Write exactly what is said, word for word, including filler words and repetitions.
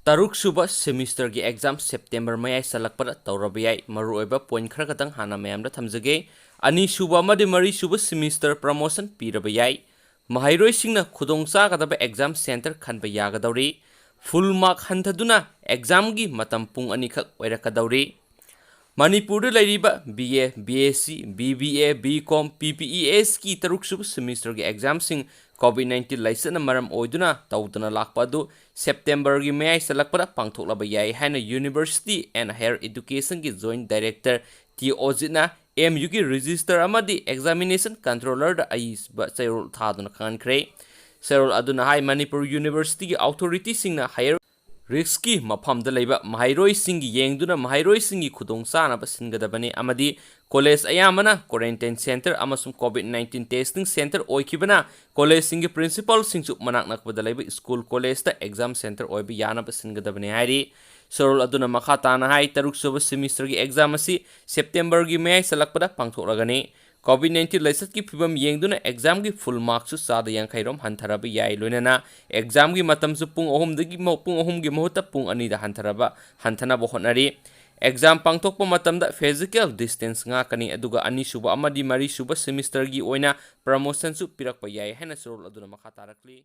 ꯇꯔꯨꯛꯁꯨꯕ ꯁꯦꯃꯤꯁꯇꯔꯒꯤ exam September ꯃꯌꯥꯏ ꯆꯜꯂꯛꯄꯗ ꯇꯧꯔꯕ ꯌꯥꯏ꯫ ꯃꯔꯨꯑꯣꯏꯕ ꯄꯣꯏꯟꯠ ꯈꯔ ꯈꯛꯇꯪ ꯍꯥꯟꯅ ꯃꯌꯥꯝꯗ ꯊꯝꯖꯒꯦ꯫ ꯑꯅꯤꯁꯨꯕ ꯑꯃꯗꯤ ꯃꯔꯤꯁꯨꯕ ꯁꯦꯃꯤꯁꯇꯔ ꯄ꯭ꯔꯃꯣꯁꯟ ꯄꯤꯔꯕ ꯌꯥꯏ꯫ ꯃꯍꯩꯔꯣꯏꯁꯤꯡꯅ ꯈꯨꯗꯣꯡꯆꯥꯒꯗꯕ ꯑꯦꯛꯖꯥꯝ ꯁꯦꯟꯇꯔ ꯈꯟꯕ ꯌꯥꯒꯗꯧꯔꯤ꯫ ꯐꯨꯜ ꯃꯥꯔꯛ ꯍꯟꯊꯗꯨꯅ ꯑꯦꯛꯖꯥꯝꯒꯤ ꯃꯇꯝ ꯄꯨꯡ ꯑꯅꯤꯈꯛ ꯑꯣꯏꯔꯛꯀꯗꯧꯔꯤ꯫ ꯃꯅꯤꯄꯨꯔꯗ ꯂꯩꯔꯤꯕ B A, B S C, B B A, B Com, P P E ꯑꯦꯁꯀꯤ ꯇꯔꯨꯛꯁꯨꯕ ꯁꯦꯃꯤꯁꯇꯔꯒꯤ ꯑꯦꯛꯖꯥꯝꯁꯤꯡ ꯀꯣꯚꯤꯗ ꯅꯥꯏꯟꯇꯤꯟ ꯂꯥꯏꯆꯠꯅ ꯃꯔꯝ ꯑꯣꯏꯗꯨꯅ ꯇꯧꯗꯅ ꯂꯥꯛꯄ ꯑꯗꯨ ꯁꯦꯞꯇꯦꯝꯕꯔꯒꯤ ꯃꯌꯥꯏ ꯆꯜꯂꯛꯄꯗ ꯄꯥꯡꯊꯣꯛꯂꯕ ꯌꯥꯏ ꯍꯥꯏꯅ ꯌꯨꯅꯤꯚꯔꯁꯤꯇꯤ ꯑꯦꯟ ꯍꯥꯌꯔ ꯏꯗꯨꯀꯦꯁꯟꯒꯤ ꯖꯣꯏꯟꯠ ꯗꯥꯏꯔꯦꯛꯇꯔ ꯇꯤ ꯑꯣꯖꯤꯠꯅ ꯑꯦꯝ ꯌꯨꯒꯤ ꯔꯦꯖꯤꯁꯇꯔ ꯑꯃꯗꯤ ꯑꯦꯛꯖꯥꯃꯤꯅꯦꯁꯟ ꯀꯟꯇ꯭ꯔꯣꯂꯔꯗ ꯑꯏꯕ ꯆꯦꯔꯣꯜ ꯊꯥꯗꯨꯅ ꯈꯪꯍꯟꯈ꯭ꯔꯦ꯫ ꯆꯦꯔꯣꯜ ꯑꯗꯨꯅ ꯍꯥꯏ, ꯃꯅꯤꯄꯨꯔ ꯌꯨꯅꯤꯚꯔꯁꯤꯇꯤꯒꯤ ꯑꯣꯊꯣꯔꯤꯇꯤꯁꯤꯡꯅ ꯍꯥꯌꯔ ꯔꯤꯁꯛꯀꯤ ꯃꯐꯝꯗ ꯂꯩꯕ ꯃꯍꯩꯔꯣꯏꯁꯤꯡꯒꯤ ꯌꯦꯡꯗꯨꯅ ꯃꯍꯩꯔꯣꯏꯁꯤꯡꯒꯤ ꯈꯨꯗꯣꯡꯆꯥꯅꯕ ꯁꯤꯟꯒꯗꯕꯅꯤ ꯑꯃꯗꯤ ꯀꯣꯂꯦꯖ ꯑꯌꯥꯝꯕꯅ ꯀ꯭ꯋꯥꯔꯦꯟꯇꯥꯏꯟ ꯁꯦꯟꯇꯔ ꯑꯃꯁꯨꯡ ꯀꯣꯚꯤꯗ ꯅꯥꯏꯟꯇꯤꯟ ꯇꯦꯁꯇꯤꯡ ꯁꯦꯟꯇꯔ ꯑꯣꯏꯈꯤꯕꯅ ꯀꯣꯂꯦꯖꯁꯤꯡꯒꯤ ꯄ꯭ꯔꯤꯟꯁꯤꯄꯥꯜꯁꯤꯡꯁꯨ ꯃꯅꯥꯛ ꯅꯛꯄꯗ ꯂꯩꯕ ꯁ꯭ꯀꯨꯜ ꯀꯣꯂꯦꯖꯇ ꯑꯦꯛꯖꯥꯝ ꯁꯦꯟꯇꯔ ꯑꯣꯏꯕ ꯌꯥꯅꯕ ꯁꯤꯟꯒꯗꯕꯅꯤ ꯍꯥꯏꯔꯤ꯫ ꯆꯦꯔꯣꯜ ꯑꯗꯨꯅ ꯃꯈꯥ ꯇꯥꯅ ꯍꯥꯏ, ꯇꯔꯨꯛꯁꯨꯕ ꯁꯦꯃꯤꯁꯇꯔꯒꯤ ꯑꯦꯛꯖꯥꯝ ꯑꯁꯤ ꯁꯦꯞꯇꯦꯝꯕꯔꯒꯤ ꯃꯌꯥꯏ ꯆꯜꯂꯛꯄꯗ ꯄꯥꯡꯊꯣꯛꯂꯒꯅꯤ꯫ ꯀꯣꯚꯤꯗ ꯅꯥꯏꯟꯇꯤꯟ ꯂꯥꯏꯆꯠꯀꯤ ꯐꯤꯕꯝ ꯌꯦꯡꯗꯨꯅ ꯑꯦꯛꯖꯥꯝꯒꯤ ꯐꯨꯜ ꯃꯥꯔꯛꯁꯨ ꯆꯥꯗ ꯌꯥꯡꯈꯩ ꯔꯣꯝ ꯍꯟꯊꯔꯕ ꯌꯥꯏ, ꯂꯣꯏꯅꯅ ꯑꯦꯛꯖꯥꯝꯒꯤ ꯃꯇꯝꯁꯨ ꯄꯨꯡ ꯑꯍꯨꯝꯗꯒꯤ ꯃ-, ꯄꯨꯡ ꯑꯍꯨꯝꯒꯤ ꯃꯍꯨꯠꯇ ꯄꯨꯡ ꯑꯅꯤꯗ ꯍꯟꯊꯔꯕ, ꯍꯟꯊꯅꯕ ꯍꯣꯠꯅꯔꯤ꯫ ꯑꯦꯛꯖꯥꯝ ꯄꯥꯡꯊꯣꯛꯄ ꯃꯇꯝꯗ ꯐꯤꯖꯤꯀꯦꯜ ꯗꯤꯁꯇꯦꯟꯁ ꯉꯥꯛꯀꯅꯤ, ꯑꯗꯨꯒ ꯑꯅꯤꯁꯨꯕ ꯑꯃꯗꯤ ꯃꯔꯤꯁꯨꯕ ꯁꯦꯃꯤꯁꯇꯔꯒꯤ ꯑꯣꯏꯅ ꯄ꯭ꯔꯃꯣꯁꯟꯁꯨ ꯄꯤꯔꯛꯄ ꯌꯥꯏ ꯍꯥꯏꯅ ꯆꯦꯔꯣꯜ ꯑꯗꯨꯅ ꯃꯈꯥ ꯇꯥꯔꯛꯂꯤ꯫